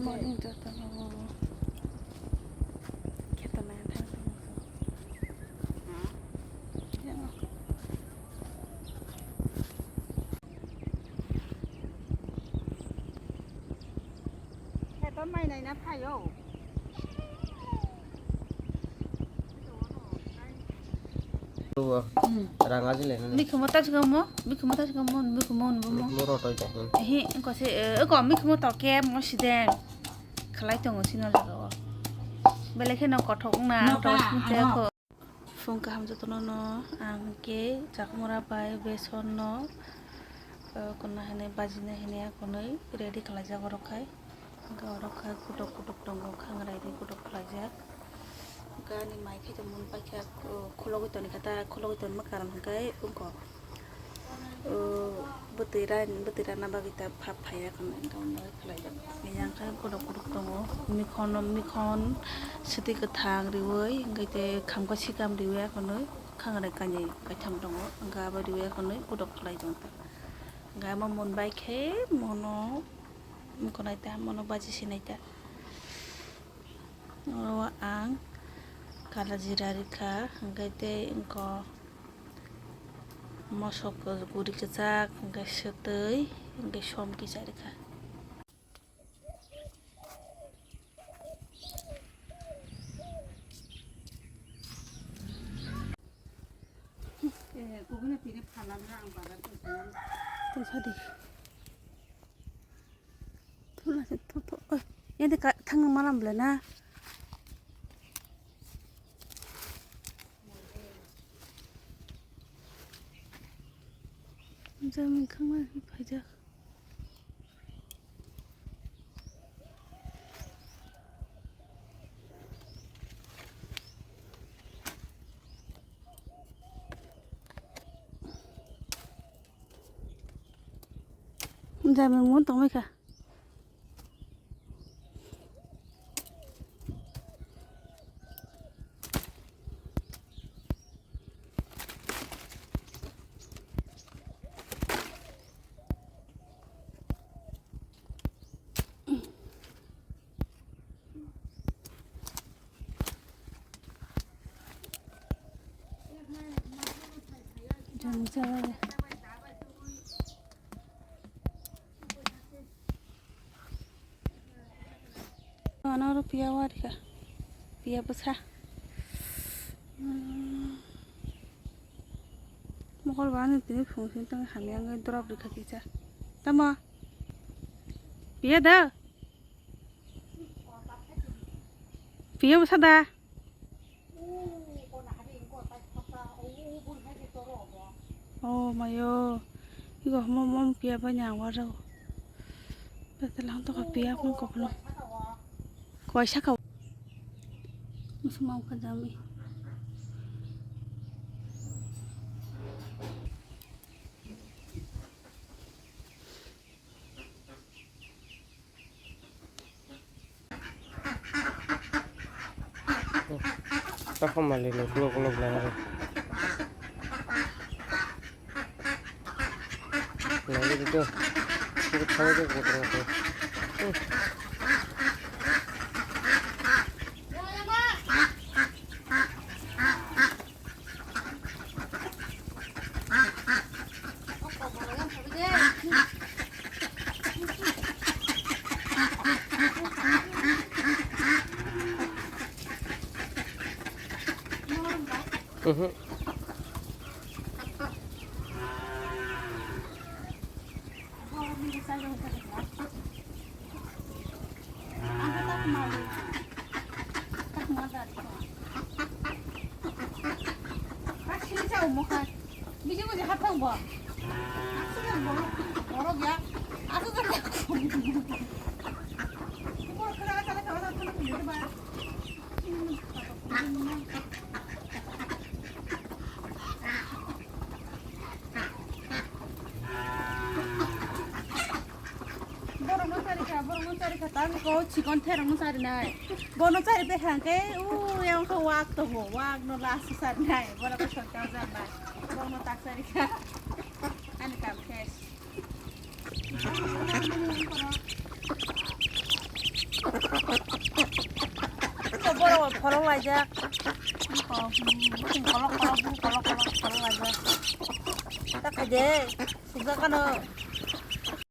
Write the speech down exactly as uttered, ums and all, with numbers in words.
Morning jotono bo kheto nai thang thang. Kheto mai nai na phaio. Rang aji le nani. Mikhumo tak sikamo, mikhumo tak sikamo, mikhumo nbo mo. Mo rotoi tak. Ehi, ko se, eh, ko mikhumo to ke mo siden. Khalai tongo sino jaga o. Bele kheno kothok na, ang to sinte ko. Phung kaham jotono no, ang ke chakmura bai beson no, eh, kona hene bajina hene akonoi ready khalai jago rok khai. Hwnkhe oro khe kutok kutok tongo, khangrai ri kutok khlaijak. Hwnkhe ani mai khe tongmani paikha, o, khulogwi toni khe ta, khulogwi tonma karon hwnkhe wngkha, o, bwtwi ra-, bwtwi rana bagwi ta phap phaiya khe hwnkhe omo khlaijak. Yang khe kutok kutok tongo, mikhon, mikhon swtwi kwthang riwi, hwnkhe tei khamkha sikam riwi akhonwi khangrai kainwi kaitham tongo, hwnkhe abo riwi akhonwi kutok khlai tongkha. Hwnkhe amo mon bai khe mono. Wngkha nai ta, mono baji sinai ta. Oro ang kala jira rikha, hwnkhe tei wngkha mosok guri kwchak, hwnkhe swtwi, hwnkhe som kisa rikha. Tei sadi. Thula se tho tho. Oi, yade ka thang malam bela na. Jamin khangma phaijak. Jamin mo tongmai kha. Jani chawai. Ano oro piya warikha. Piya bwsa. Mokol bani tini phung sini tong hamya wngwi drop rikha kisa. Tamo? Piya da? Piya bwsa da? Oh mayo, iko mo mo piya ba nyang wa rau. Bete lang to ka piya mo ko plo. Koi sa ka. Musu mau ka jami. Takhum mali ni kuluk kuluk nang ri. Nang ri tu. Kuluk thang ri kuluk kuluk. Mhm. Borokno chari kha, borokno chari kha, tamo ko chikon therokno chari nai. Bono chari pe hang ke, u, yang ko wak to bo, wak no last chari nai. Bono ko sorkar jan nai. Borokno tak chari kha. Ani kam khes. Tamo, tamo, tamo, tamo. Kolok laijak. Kolok, kolok, kolok, kolok laijak. Tak aja, sujak ano.